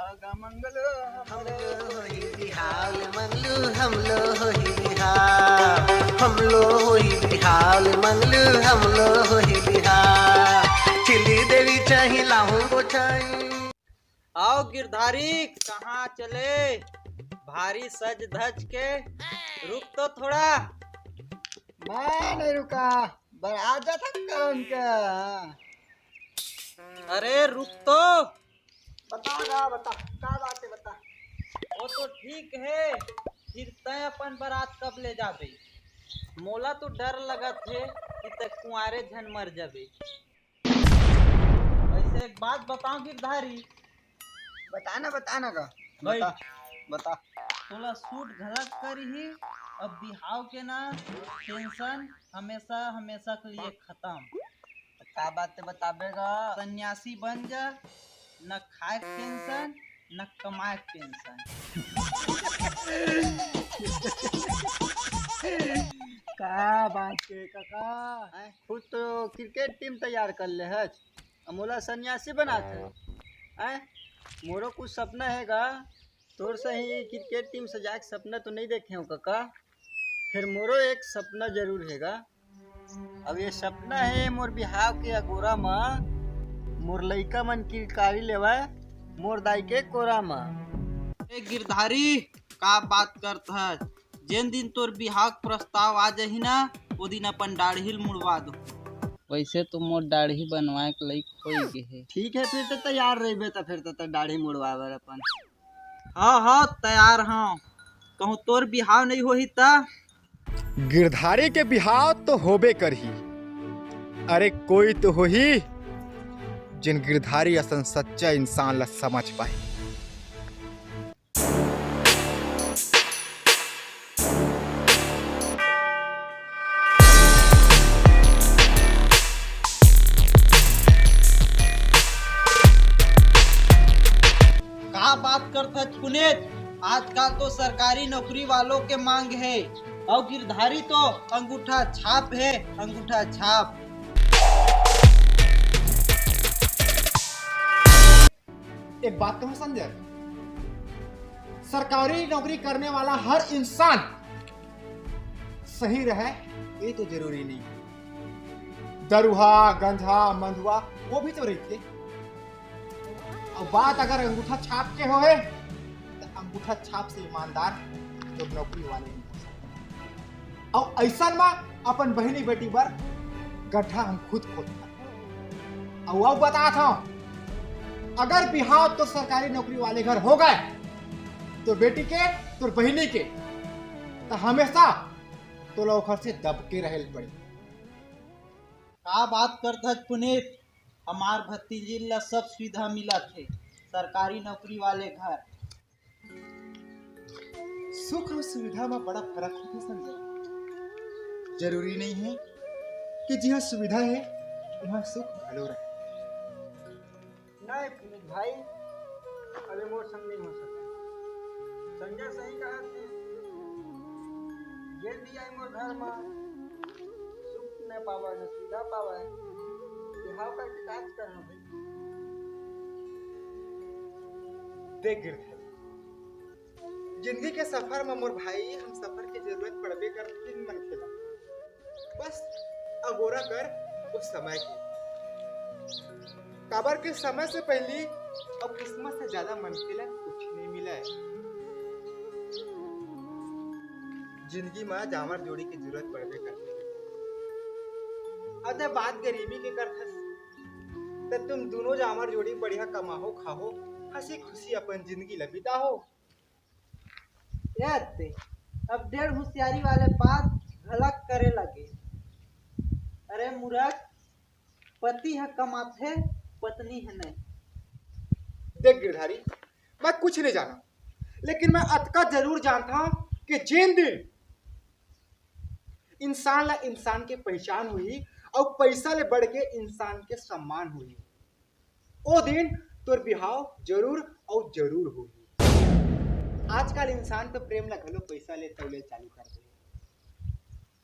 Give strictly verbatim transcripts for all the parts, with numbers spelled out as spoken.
आगा मंगलू, हम लो होई बिहाव ले मंगलू, हम लो होई बिहाव, हम लो होई बिहाव ले मंगलू, हम लो होई बिहाव। चिल्ली देवी चाही लाहू गोठाई। आओ गिरधारी, कहाँ चले भारी सज धज के? रुक तो थोड़ा। मैं नहीं रुका, बरात जाता करन के। अरे रुक तो। बता गा, बता, का बात है, बता। वो तो ठीक है, फिर तय अपन बरात कब ले जाबे? मोला तो डर लगत है कि तय कुंवारे झन मर जाबे। वैसे एक बात बताओ गिरधारी। बता ना, बता ना गा। भाई। बता, बता। तोला सूट घलक करही, अब बिहाव के ना टेंशन हमेशा, हमेशा के लिए खत्म। का बात ते बताबे गा? सन्यासी बन जा, न खाए के टेंशन, न कमाए के टेंशन। का बात के काका? हैं? खुद तो क्रिकेट टीम तैयार कर ले हच, अब मोला सन्यासी बनात है। हैं? मोरो कुछ सपना है गा, तोर सही क्रिकेट टीम से जाके सपना तो नहीं देखे हो काका। फिर मोरो एक सपना जरूर है गा। अब ये सपना है मोर बिहाव के अगोरा म मोर लइका मन किलकारी लेवय मोर दाई के कोरा म। ए गिरधारी, का बात करत हस? जेन दिन तोर बिहाव के प्रस्ताव आ जाही ना, ओ दिन अपन डाढ़ी ल मुड़वा दो। वैसे तो मोर डाढ़ी बनवाए के लइक होई गे हे। ठीक है, फिर तो तैयार रहिबे, त फिर तो, तो डाढ़ी मुड़वाए बर अपन। हाँ, हाँ, तैयार हूँ। कहूँ तोर बिहाव नहीं होही त? गिरधारी के बिहाव तो होबे करही। अरे, कोई तो होही, जिन गिरधारी असन सच्चा इंसान ला समझ पाही। का बात करथच पुनीत? आजकल तो सरकारी नौकरी वालों के मांग है, अउ गिरधारी तो अंगूठा छाप है, अंगूठा छाप। एक बात कहूं संजय, सरकारी नौकरी करने वाला हर इंसान सही रहे, ये तो जरूरी नहीं। दरुहा, गंजा, मंदुआ, वो भी तो रहिथे। अउ बात अगर अंगूठा छाप के होए, तो अंगूठा छाप से ईमानदार तो नौकरी वाले नहीं हो सकते। अउ अइसन म अपन बहिनी बेटी बर गड्ढा हम खुद खोदथन। अउ अउ बतात हंव, अगर बिहाव तो सरकारी नौकरी वाले घर हो गए, तो बेटी के, तोर बहिनी के, तो हमेशा तोला ओखर से दब के रहे ल पड़े। का बात करथच पुनीत? हमार भतीजिन ला सब सुविधा मिलत हे सरकारी नौकरी वाले घर। सुख अउ सुविधा म बड़ा फरक होथे संजय। जरूरी नहीं है कि जिहां सुविधा है, उहां सुख घलो रहे। नहीं पुनीत भाई, अबे मोर संग नहीं हो सके। संजय सही कहत हे, जेन भी आए मोर घर म सुख न पावय, न सुविधा पावय, बिहाव करके काज करना भाई। देख गिरधारी, जिंदगी के सफर म मोर भाई, हम सफर के जरूरत पड़बे करथे मनखे ला। बस अगोरा कर उस समय के, काबर के समय से पहली अउ किस्मत से ज्यादा मनखे ला कुछ नहीं मिला है। जिंदगी म जामर जोड़ी के जरूरत पड़बे करथे। अते बात गरीबी के करथस, त तुम दोनों जामर जोड़ी बढ़िया कमाहो, खाहो, हंसी खुशी अपन जिंदगी ला बिताहो। ए अत्ते, अब डेढ़ होशियारी वाले बात घलक करे लगे। अरे मूरख, पति ह कमाथे, पत्नी ह नहीं। देख गिरधारी, मैं कुछ नहीं जाना, लेकिन मैं अतका जरूर जानता हूं कि जेन दिन इंसान ला इंसान के पहचान होही अउ पैसा ले बढ़ के इंसान के सम्मान होही, ओ दिन तोर बिहाव जरूर अउ जरूर होही। आजकल इंसान तो प्रेम ला घलो पैसा ले तौले चालू कर दे।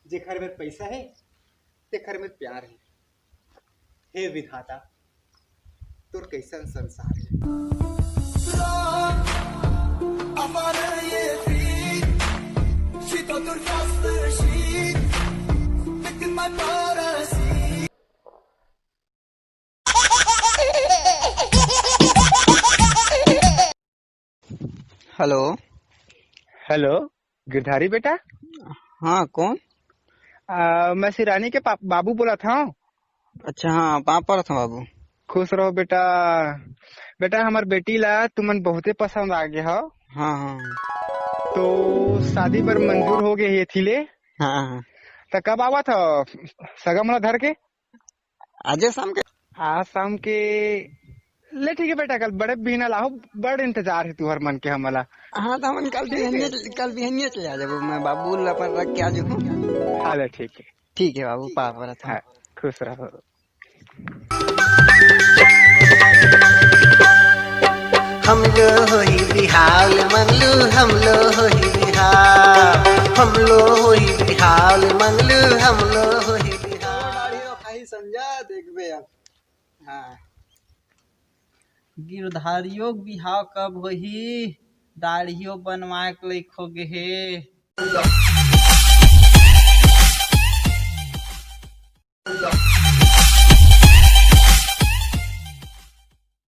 जेखर मेर पैसा हे, तेखर मेर प्यार हे। हे विधाता, तोर कैसन संसार हे। हेलो। हेलो, गिरधारी बेटा। हाँ, कौन? आ, मैं सिरानी के पा-, बाबू बोलत हँव। अच्छा, हाँ, पाँव परत हँव बाबू। खुश रहो बेटा। बेटा, हमर बेटी ला तुमन बहुते पसंद आ गे हव। हाँ, हाँ। तो शादी बर मंजूर हो गे हे एथी ले। हाँ, हाँ। त कब आवत हव सगा मन ला धर के? आजे शाम के। आज शाम के। ले ठीक हे बेटा, कल बड़े बिहनिया लाहू, बड़ इंतजार हे तुहर मन के हमला। हाँ, त हमन कल ठीक हे। बिहनिया, कल बिहनिया चले आ जाबो, मैं बाबू ला अपन रख के आ जाहूँ। हाँ, ले ठीक हे। ठीक हे बाबू, पाँव परत हँव। हाँ, खुश रहो। हमलो होही बिहाव ले मंगलू, हमलो होही बिहाव, हमलो होही बिहाव ले मंगलू, हमलो होही बिहाव। दाढ़ी रखाही संजा, देखबे अब। हाँ। गिरधारियो के बिहाव कब होही? दाढ़ियो बनवाए के लइक हो गे हे।